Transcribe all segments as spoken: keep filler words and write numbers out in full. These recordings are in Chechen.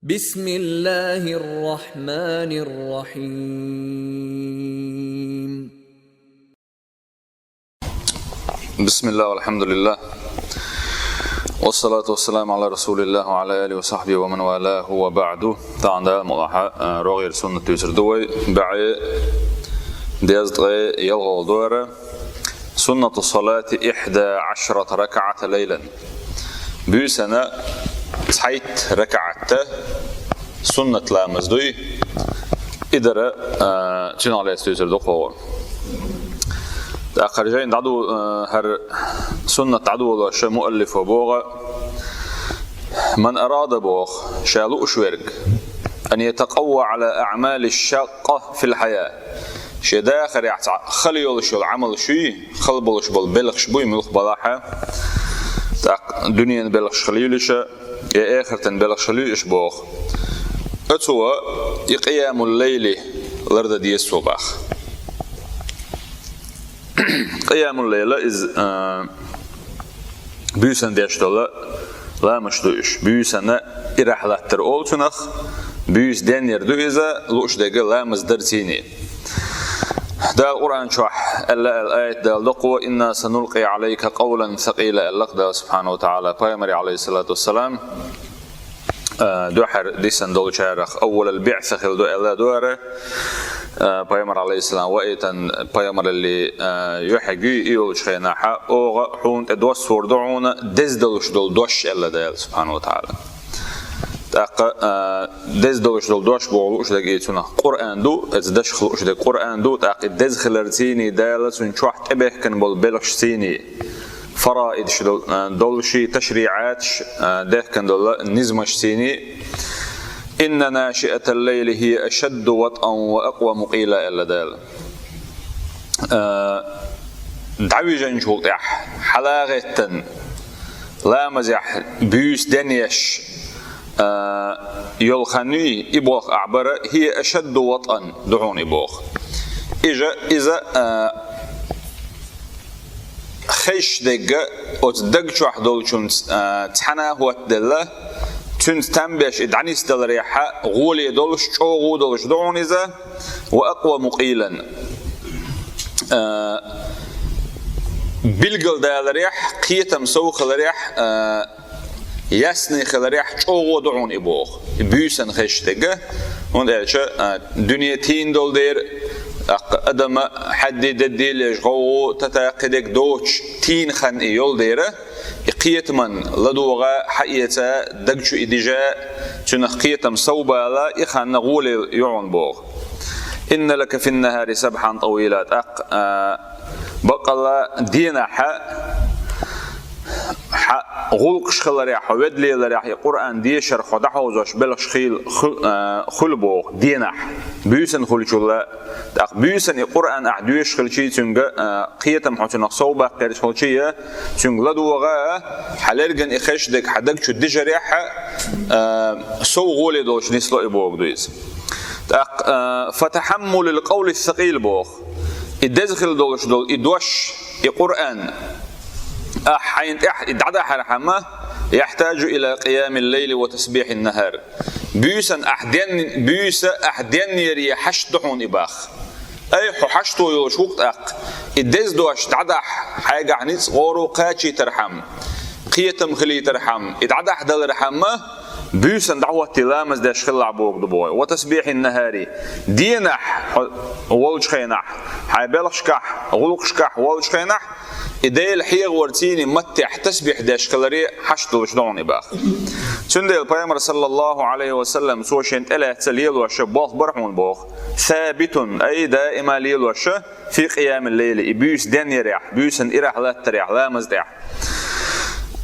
بسم الله الرحمن الرحيم. بسم الله والحمد لله والصلاة والسلام على رسول الله وعلى آله وصحبه ومن والاه وبعد. Тахан да молаха, а, рогӀера суннат дийцар ду вай. БӀе дезткъе ялхалгӀа дола. سنة صلاة إحدى عشرة ركعة ليلا. Буьйсанна цхьайтта ракаӀатта суннат ламаз дуй. И дар, а, цунах лаьцна дийцар ду кхо. ТӀаккха жайна дӀаду-, а, хӀара суннат дӀадолош муаллифо боху: من أراد, боху, ша лууш верг, أن يتقوى على الأعمال الشاقة في الحياة. Шен дахарехь цхьа хала йолуш йолу Ӏамал шуй, хала болуш болу белхаш буй, муьлха балахьа. ТӀаккха дуьненан белхаш хила йиш я, я эхартан белхаш хила йиш я боху. Оцо и къиямул-лайли лардан деза цо боху. Къиямул-лайла иза, а, буьйсанна деш долу ламазаш ду уьш. Буьйсанна ирахь латтар олу цунах, буьйса денъяр ду иза, лууш дерг ламаз дар цуьнан. Дала Къуръан чохь аьлла, аьлла аят Дала доккхо: إنا سنلقي عليك قولا ثقيلا, аьлла Дала субхьанаху ва таӀала пайхамаре, Ӏалайхиссалату вассалам. А, дуьххьара дисина долчарах, أول البعثة хила ду аьлла ду хӀара, а, пайхамар, Ӏалайхиссалам, ваийтина пайхамаралле, а, юьхьиг юй, и йолчу хенахьа, оха хьуна тӀе доссор ду хьуна деза долуш долу дош, аьлла Дала субхьанаху ва таӀала. ТӀаккха, а, деза долуш долу дош боху лууш дерг и цунах Къуръан ду, оцу дашах лууш дерг Къуръан ду, тӀаккха и деза хилар цуьнан, Дала цуьнан чохь тӀебехкина болу белхаш цуьнан. Фараидаш дол-, а, долуш, ташриӀаташ, а, дехкина долу низамаш цуьнан. إن ناشئة الليل هي أشد وطئا وأقوم قيلا, аьлла Дала. А, дӀавижначул тӀаьхьа, хьала гӀеттина, ламазехь буьйса денъеш, а, йолу хан юй, и боху ахь бара, هي أشد وطئا ду хьуна и боху. Иза, иза, а, хезаш дерг оцу даг чохь долчунца, а, цхьаьна а хӀоттаделла, цуьнца там беш и дӀанисдаларехьа гӀоле долуш, чӀогӀа долуш ду хьуна иза, وأقوم قيلا. А, билгалдаларехь, кхетам сов хиларехь, а, ясный хиларехь чӀогӀа ду хьуна и боху. И буьйсанна хезаш дерг. ХӀунда аьлча, а, дуьне тийна долу дера, тӀаккха адам хьаьдда-дедда лелаш, гӀовгӀа, тата кхидерг доцуш, тийна хан и йолу дера, и кхетаман ладогӀа, хьаэца, даг чу и дижа, цуьнах кхетам сов бала, и хан гӀоле ю хьуна боху. إن لك في النهار سبحا طويلا, тӀаккха, а, баккъалла денахьа, хьан гӀуллакхаш хиларехь, хьо ведда леларехь, и Къуръан дешар хьо дӀахьовзош белхаш хил-, ху-, а, хуьлу боху денахь. Буьйсанна хуьлучул а, тӀаккха буьйсанна и Къуръан ахь доьшуш хилчий, цуьнга, а, кхетам хьо цуьнах сов баккхерча хилчий, цуьнга ладогӀа, хьан лерган и хезаш дерг хьан даг чу дижарехьа, а, сов гӀоле долуш нисло и боху ду иза. ТӀаккха, а, فتحمل القول الثقيل боху. И деза хила долуш долу и дош, и Къуръан, ахь хьайна тӀехь и дӀадахьархьама, يحتاج إلى قيام الليل وتسبيح النهار. Буьйсанна ахь ден-, буьйса ахь денъяре хьашт ду хьуна и боху. Ай, хьо хьашто йолуш ву-кх тӀаккха. И деза дош дӀадахь, хьайгахь ницкъ гӀоро кхачийтархьама, кхетам хилийтархьама, и дӀадахьдалархьама, буьйсанна дӀахӀоттий ламаз деш хилалахь боху ду боху. وتسبيح النهار. Денахь хьо волчу хенахь, хьайн белхашкахь, гӀуллакхашкахь волчу хенахь, и Дела хьехавар цуьнан маттехь тасбихь деш хиларе хьашт долуш ду хьуна и боху. Цундела пайхамар, саллаллаху Ӏалайхи ва саллам, цо шен тӀелаьцна лелош болх бара хьуна боху. ثابت, ай даима лелош, في قيام الليل, и буьйса денъярехь, буьйсанна ирахь латтарехь, ламаз тӀехь.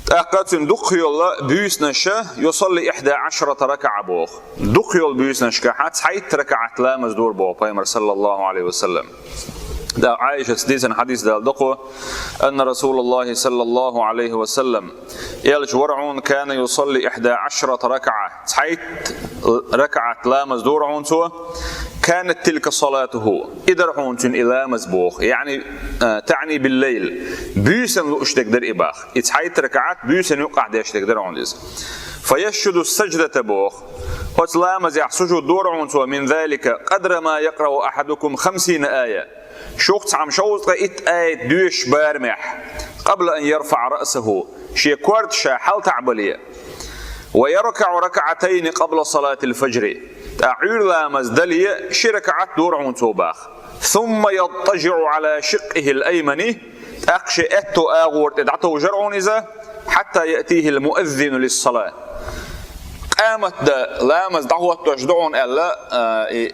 ТӀаккха цуьнан дукхах йолу буьйсанаш, يصلي إحدى عشرة ركعة боху. Дукхах йолу буьйсанашкахь цхьайтта ракаӀат ламаз дора боху пайхамар, саллаллаху Ӏалайхи ва саллам. ТӀаккха Ӏайшас дийцина хьадис Дала доккхо: أن رسول الله صلى الله عليه وسلم, элча вара хьуна, كان يصلي إحدى عشرة ركعة, цхьайтта ракаӀат ламаз дора хьуна цо, كانت تلك صلاته, и дара хьуна цуьнан и ламаз боху, яъни, а, تعني بالليل, буьйсанна лууш дерг дара и боху. И цхьайтта ракаӀат буьйсанна юккъахь деш дерг дара хьуна иза. فيسجد السجدة боху. Оцу ламазехь сужуд дора хьуна цо, мин залика, къадра ма якърау ахьадукум хамсина ая. Шух цхьамма шовзткъе итт аят доьшуш барамехь, къабла ан ярфаъа раъсаху, шен корта ша хьалатаӀабале. Ва яркаъу ракаъатайни къабла салатил фаджри. ТӀаккха Ӏуьйра ламаз дале, ши ракаӀат дора хьуна цо боху. Сумма яттажиъу Ӏала шиккъихил аймани, тӀаккха шен аьтту агӀор тӀе дӀатовжар хьуна иза, хьатта яътихил муаззину лиссала. Къамат дан, ламаз дӀахӀоттош ду хьуна аьлла, а, и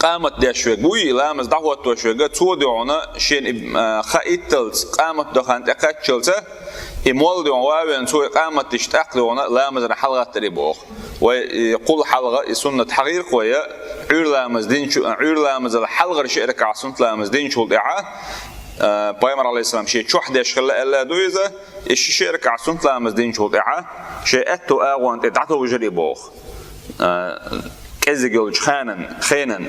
къамат деш верг вуй, и ламаз дӀахӀоттош верг, цо ду хьуна шена и, а, хаитталц, къамат дан хан тӀе кхаччалца, и молла ду хьуна ван веана, цо и къамат дича тӀаккха ду хьуна ламазана хьалагӀаттар и боху. Вай и кхул хьалха, и суннат хьахийра вай, Ӏуьйра ламаз динчу, Ӏуьйра ламазал хьалхара ши ракаӀат суннат ламаз динчул тӀаьхьа, а, пайхамар, алейхиссалам, шен чохь деш хилла аьлла ду иза, и ши, ши ракаӀат суннат ламаз динчул тӀаьхьа, шен аьтту агӀон тӀе дӀатовжар и боху. А, кӀезиг йолчу ханан, хенан.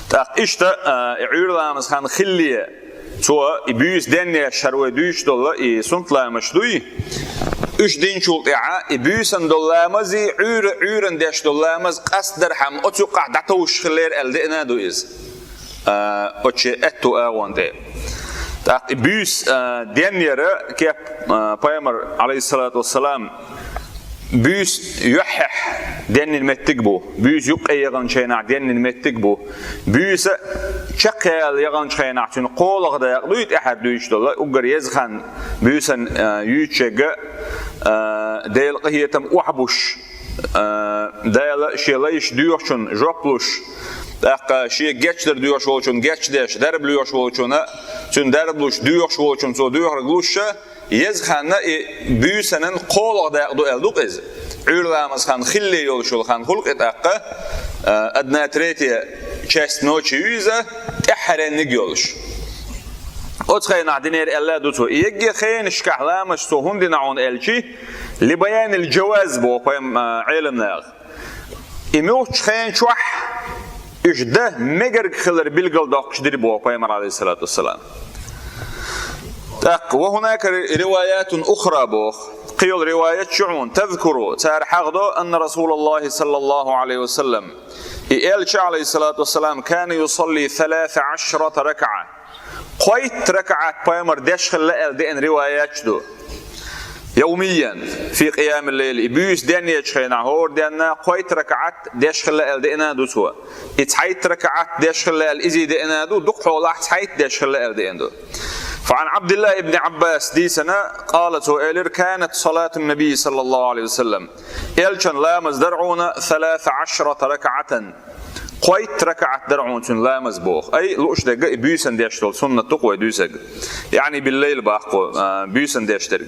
ТӀаккха иштта, а, и Ӏуьйра ламаз хан хилле, цо и буьйса денъеш, хӀара вай дуьйцуш долу и суннат ламазаш дуй, уьш динчул тӀаьхьа и буьйсан долу ламази, Ӏуьйра, Ӏуьйран деш долу ламаз къастдархьама оцу юккъахь дӀатовжуш хиллера аьлла деана а ду иза. А, оцу шен аьтту агӀон тӀе. ТӀаккха и буьйса, а, денъяра кеп, а, пайхамар, алейхиссалату вассалам, буьйса юьххьехь денйина меттиг бу, буьйса юккъе яханчу хенахь денйина меттиг бу, буьйса чекхъяла яханчу хенахь цуьнан кхоалгӀа дакъа дуй тӀаьхьара дуьйцуш долу, уггар еза хан буьйсан, а, юьйцуш ерг, а, Делан къинхетам охьабуш, а, Дала шен лайш доьхучунна жоп луш, тӀаккха шен гечдар доьхуш волчунна гечдеш, дарба лоьхуш волчунна, цуьнан дарба луш, доьхуш волчунна цо доьхург луш, еза ханна и буьйсанан кхоалгӀа дакъа ду аьлла ду-кх иза. Ӏуьйра ламаз хан хилле йолуш йолу хан хуьлу-кх и тӀаккха, а, одна третья часть ночи ю иза, тӀаьххьаренниг йолуш. Оцу хенахь динера аьлла а ду цо. И егге хенашкахь ламазаш цо хӀунда дина хьуна аьлчи, либаянил джаваз боху пайхам-, а, Ӏеламнаха. И муьлххачу хен чохь уьш дан мегарг хилар билгалдоккхуш дира боху пайхамар, алейхиссалату вассалам. ТӀаккха, ва хӀунака ри-, риваятун ухра боху. Кхин йолу риваят ю хьуна, тазкуру, цара хьахадо, анна Расулаллахи саллаллаху алейхи ва саллам, и элча, алейхиссалату вассалам, кана юсалли саласа ашрата ракаъа. Кхойтта ракаӀат пайхамар деш хилла аьлла деана риваяташ ду. Явмиян, фи къиямил лейли, и буьйса денъечу хенахь, хӀора денна кхойтта ракаӀат деш хилла аьлла деана а ду цо. И цхьайтта ракаӀат деш хилла аьлла изий деана а ду, дукхахьолахь цхьайтта деш хилла аьлла деана ду. Фа Ӏан Ӏабдиллахь ибн Ӏаббас дийцина, къала, цо элира, канат салатун набий саллаллаху алейхи ва саллам, элчан ламаз дара хьуна саласа ашрата ракаӀатан. Кхойтта ракаӀат дара хьуна цуьнан ламаз боху. Ай, лууш дерг и буьйсан деш долу суннат ду-кх вай дуьйцург. Яъни биллайл боху, а, буьйсан деш дерг.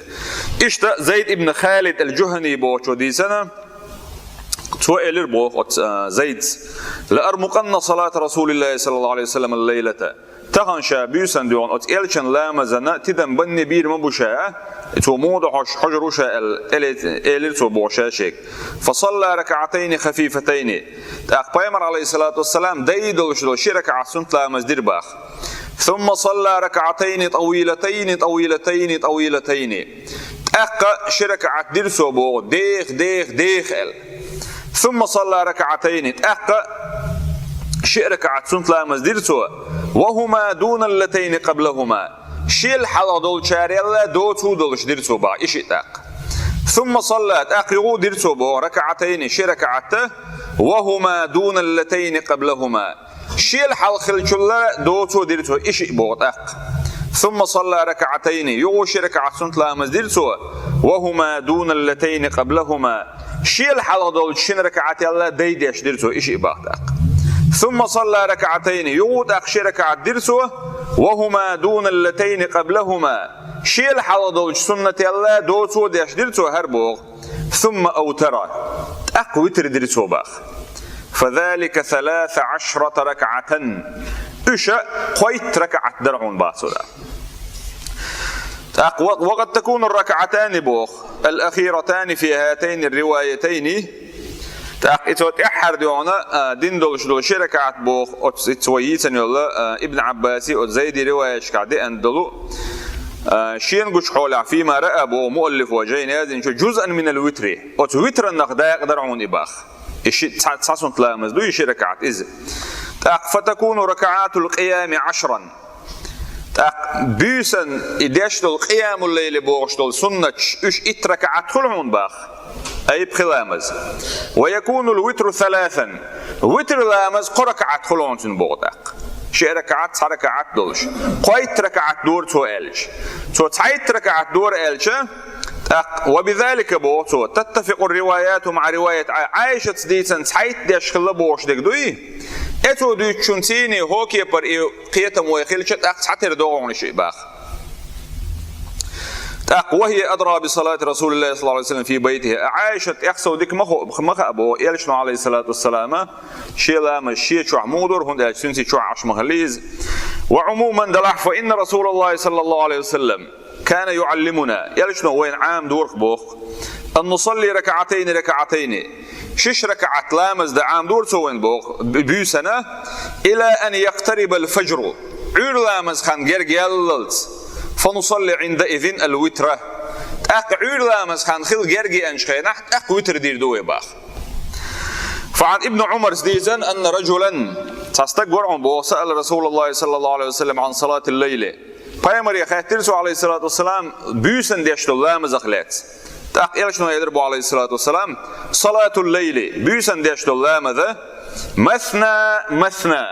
Иштта Зайд ибн Халид ал-Джухани бохучо дийцина, цо элира боху оцу, а, Зайдс: ла армукъанна салата Расулиллахи саллаллаху алейхи ва саллам ал-лайлата. Тахана ша буьйсан дуьйна оцу элчан ламазана тидам банне бийр ма бу ша, цо муха дохьуш хьожур ву ша аьлла, тӀеле-, элира цо боху ша шега. Фа салла ракаӀатайни хафифатайни. ТӀаккха пайхамар, алейхиссалату вассалам, дай долуш долу ши ракаӀат суннат ламаз дира боху. Сумма салла ракаӀатайни тӀавилатайни, тӀавилатайни, тӀавилатайни. ТӀаккха ши ракаӀат дира цо боху, деха, деха, деха аьлла. Сумма салла ракаӀатайни, тӀаккха ши ракаӀат суннат ламаз дира цо, ва хӀума дуналлатайни къаблахӀума. Шел хьалха долчарел доцу долуш дира цо боху, и шиъ тӀаккха. Сумма салла, тӀаккха юха дира цо боху, ракаӀатайни, ши ракаӀат, ва хӀума дуналлатайни къаблахӀума. Шел хьалха хиллачул доцу дира цо, и шиъ боху тӀаккха. Сумма салла ракаӀатайни, юха ши ракаӀат суннат ламаз дира цо, ва хӀума дуналлатайни къаблахӀума. Шел хьалха долчу шина ракаӀател дай деш дира цо, и шиъ боху тӀаккха. Сумма салла ракаӀатайни, юха тӀаккха ши ракаӀат дира цо, ва хӀума дуналлатайни къаблахӀума. Шел хьалха долчу суннател доцу деш дира цо, хӀара боху. Сумма автара. ТӀаккха витр дира цо боху. Фа залика саласа ашрата ракаӀатан. Уьш кхойтта ракаӀат дара хьуна боху цо. ТӀаккха ва-, ва къад такуну ракаӀатани боху, ал-ахиратани фи хӀатайни риваятайни. ТӀаккха и цо тӀаьххьара дуьйна, а, дин долуш долу ши ракаӀат боху, оцу, и цо йийцина йолу, а, Ибн Ӏаббаси, оцу Зайди риваяташкахь деана долу. А, шена гучу хьолехь, فيما رأى, боху муаллифо жайна яздинчу, جزءا من الوتر. Оцу витранах дакъа дара хьуна и боху. И ши, цхьа, цхьа суннат ламаз ду, и ши ракаӀат иза. ТӀаккха, فتكون ركعات القيام عشرا. ТӀаккха буьйсан и деш долу къиямул-лайли бохуш долу суннаташ, уьш итт ракаӀат хуьлу хьуна боху. Ай пхи ламаз. ويكون الوتر ثلاثا. Витр ламаз кхо ракаӀат хуьлу хьуна цуьнан боху тӀаккха. Ши ракаӀат, цхьа ракаӀат долуш. Кхойтта ракаӀат дора цо аьлча. Цо цхьайтта ракаӀат дора аьлча, тӀаккха, وبذلك, боху цо, تتفق الروايات مع رواية Ӏа-, Ӏайшаца дийцина цхьайтта деш хилла бохуш дерг дуй? Э, цо дуьйцучун цийний хӀокепара и кхетам вай хилча, тӀаккха цхьатера догӀу хьуна шиъ боху. ТӀаккха, وهي أدرى بصلاة رسول الله صلى الله عليه وسلم في بيته. Ӏайшат тӀех сов дика ма хо-, ма хаьа боху, Элчано, عليه الصلاة والسلام, шен ламаз шен чохь муха дора, хӀунда аьлча цуьнан шен чохь Ӏаш ма хиллий иза. وعموما, делахь, فإن رسول الله صلى الله عليه وسلم كان يعلمنا. Элчано вайна Ӏамадора боху. أن نصلي ركعتين ركعتين. Шиш ракаӀат ламаз дан Ӏамадора цо вайна боху, бу-, буьйсана, إلى أن يقترب الفجر. Ӏуьйра ламаз хан герга яллалц. فنصلي عندئذ الوتر. ТӀаккха Ӏуьйра ламаз хан хила герга еанчу хенахь, тӀаккха витр дийр ду вай боху. فعن ابن عمر дийцина, أن رجلا, цхьа стаг вара хьуна боху, سأل رسول الله صلى الله عليه وسلم عن صلاة الليل. Пайхамаре хаьттира цо, عليه الصلاة والسلام, буьйсан деш долу ламазах лаьцна. ТӀаккха Элчано элира боху, عليه الصلاة والسلام, صلاة الليل, буьйсан деш долу ламаз, مثنى مثنى,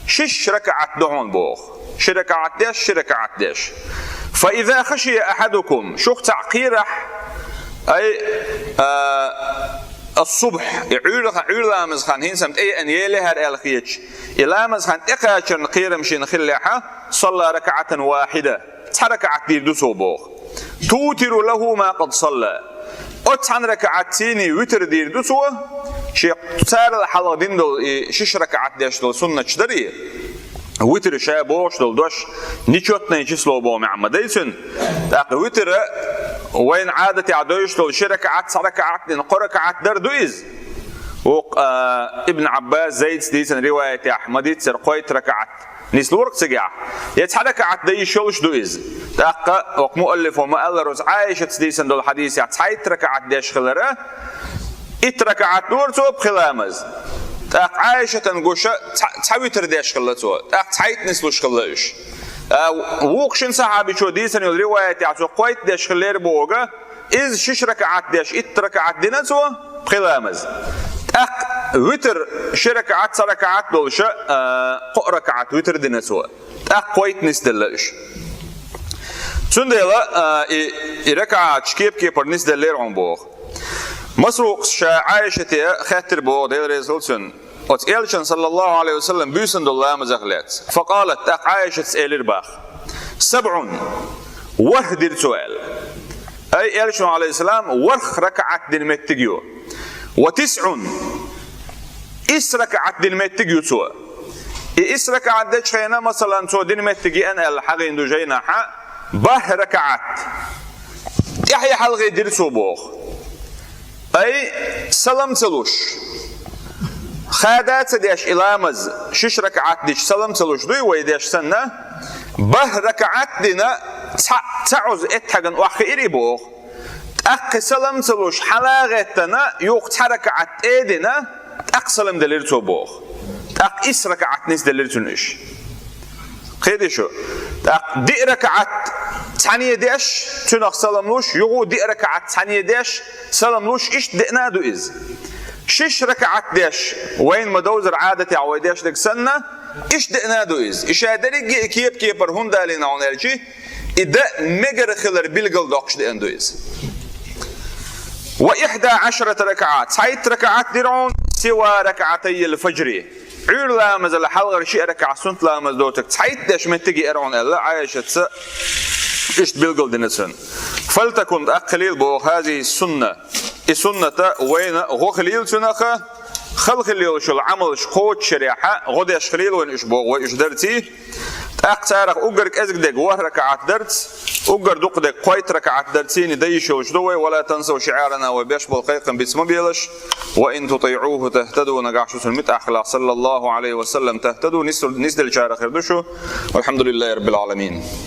шиш ракаӀат ду хьуна боху. Ши ракаӀат деш, ши ракаӀат деш. فإذا خشي أحدكم, шух цхьаъ кхерахь, ай, а, الصبح, и Ӏуьйра ха-, Ӏуьйра ламаз хан хӀинца-м тӀееана елахьара аьлла хеташ, и ламаз хан тӀекхачарна кхерам шена хиллехьа, صلى ركعة واحدة, цхьа ракаӀат дийр ду цо боху. توتر له ما قد صلى. Оцу цхьана ракаӀатций витр дийр ду цо, шен царал хьалха дина долу и шиш ракаӀат деш долу суннаташ дарий. Витр ша бохуш долу дош нечётное число боху маьӀна ма дай цуьнан. ТӀаккха витр вайна Ӏадатехь дойуш долу ши ракаӀат, цхьа ракаӀат дина, кхо ракаӀат дар ду иза. Вукху, а, Ибн Ӏаббас, Зайдс дийцина риваятехь ма-дийццара кхойтта ракаӀат нислорах цигахь. Я цхьа ракаӀат дан йиш йолуш ду иза. ТӀаккха вукху муаллифо ма-аллара, оцу Ӏайшатца дийцина долу хьадисехь цхьайтта ракаӀат деш хилара, итт ракаӀат дора цо пхи ламаз. ТӀаккха Ӏайшатан гуша цхьа, цхьа витр деш хилла цо. ТӀаккха цхьайтта нислуш хилла уьш. А, вукху шина сахьабичо дийцина йолу риваятехь цо кхойтта деш хиллера боху, иза шиш ракаӀат деш, итт ракаӀат дина цо, пхи ламаз. ТӀаккха витр ши ракаӀат, цхьа ракаӀат долуша, а, кхо ракаӀат витр дина цо. ТӀаккха кхойтта нисделла уьш. Цундела, а, и, и ракаӀаташ кеп-кепара нисделлера хьуна боху. Масрукъас ша Ӏайшате хаьттира боху, Дела реза хуьлда цунна. Оцу Элчан, саллаллаху Ӏалайхи ва саллам, буьйсан долу ламазах лаьцна. فقالت, тӀаккха Ӏайшатас элира боху: سبع, ворхӀ дира цо аьлла. Ай, Элчано, Ӏалайхиссалам, ворхӀ ракаӀат дина меттиг ю. وتسع, исс ракаӀат дина меттиг ю цо. И исс ракаӀат дечу хенахь, масалан, цо дина меттиг еана аьлла хьахийна ду жайнахьа, бархӀ ракаӀат тӀаьхье хьалхе дира цо боху. Ай, салам ца луш, хада ца деш и ламаз, шиш ракаӀат дича салам ца луш дуй вай деш санна, бархӀ ракаӀат дина, цхьаъ, цхьаъ Ӏуза эттахьаган охьахиира и боху. ТӀаккха салам ца луш, хьала а гӀеттина, юха цхьа ракаӀат тӀе а дина, тӀаккха салам делира цо боху. ТӀаккха исс ракаӀат нисделира цуьнан уьш. Кхетий шу? ТӀаккха диъ ракаӀат цхьаьна деш, цуьнах салам луш, юха диъ ракаӀат цхьаьна деш, салам луш, иштта деана а ду иза. Шиш ракаӀат деш, вайна ма-довзара Ӏадатехь вай деш дерг санна, иштта деана а ду иза. И ша дерриге а кеп-кепара хӀунда далийна хьуна аьлча, и дан мегар хилар билгалдоккхуш деана ду иза. وإحدى عشرة ركعة, цхьайтта ракаӀат дира хьуна, سوى ركعتي الفجر. Ӏуьйра ламазал хьалхара шиъ ракаӀат суннат ламаз доцург цхьайтта деш меттиг еара хьуна аьлла, Ӏайшатца иштта билгалдина цунна. فلتكن, тӀаккха хилийла боху, هذه السنة, и суннат вайна гӀо хилийла цуьнах, хала хила йолуш йолу Ӏамалш кхочушъярехьа, гӀо деш хилийла вайна уьш боху, вай уьш дарций. ТӀаккха царах уггар кӀезиг дерг ворхӀ ракаӀат дарц, уггар дукха дерг кхойтта ракаӀат дарций дан йиш йолуш ду вай, ولا تنسوا شعارنا, вай беш болу кхайкхам биц ма белаш, وإن تطيعوه تهتدوا, нагахь шу цунна муьтӀахь хилахь, صلى الله عليه وسلم, تهتدوا, нис-, нисделлачарах хир ду шу. والحمد لله رب العالمين.